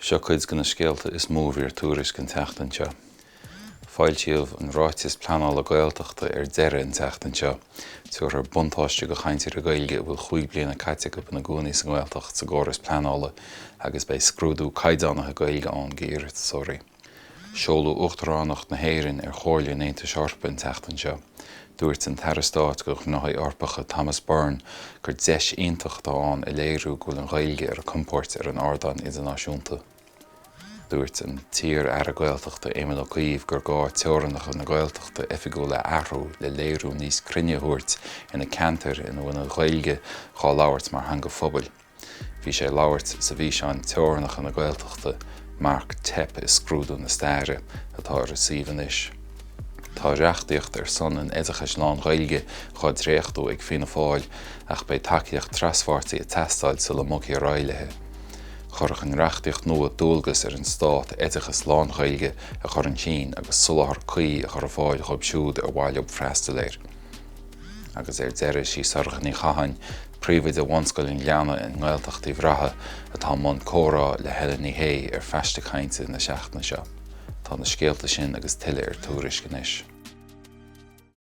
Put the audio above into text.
Seo cuid de na scéalta is mó a bhí ar Tuairisc an tseachtain seo. Foilsíodh an Ráiteas Pleanála Gaeltachta ar deireadh an tseachtain seo. Tabharfar buntáiste do chainteoirí Gaeilge a bhfuil chúig bliana caite acu ina gcónaí sa nGaeltacht sa gcóras pleanála agus beidh scrúdú caighdeánaithe Gaeilge ann d'iarratasóirí. Seoladh Uachtaránacht na hÉireann ar Chomhairle an Aontais Eorpaigh an tseachtain seo. Dúirt an tAire Stáit do Ghnóthaí Eorpacha Thomas Byrne gur deis iontach atá ann a léiriú go bhfuil an Ghaeilge ar a compord ar an ardán idirnáisiúnta. Dúirt an t-iar-aire Gaeltachta Éamon Ó Cuív gur gá teorainneacha na Gaeltachta oifigiúla a athrú le léiriú níos cruinne a thabhairt ar na ceantair ina bhfuil an Ghaeilge dhá labhairt mar theanga phobail. Bhí sé ag labhairt sa bhfíseán Teorainneacha na Gaeltachta, Marc Teip i Scrúdú na Staire, atá ar a suíomh anois. Tá reachtaíocht ar son an oideachais lán-Ghaeilge dhá dréachtú ag Fianna Fáil ach beidh tacaíocht traspháirtí ag teastáil sula mbogfaí ar aghaidh léi. Chuirfeadh an reachtaíocht nua dualgas ar an stát oideachas lán-Ghaeilge a chur chun cinn agus soláthar cuí a chur ar fáil dhóibh siúd ar mhaith leo freastal air. Agus ar deireadh, sí Sorcha Ní Chatháin, príomhoide Bhunscoil an Ghleanna i nGaeltacht Uíbh Ráthaigh, atá i mbun comhrá le Helen Ní Shé ar Phaiste Cainte na seachtaine seo. Tá na scéalta sin agus tuilleadh ar Tuairisc anois.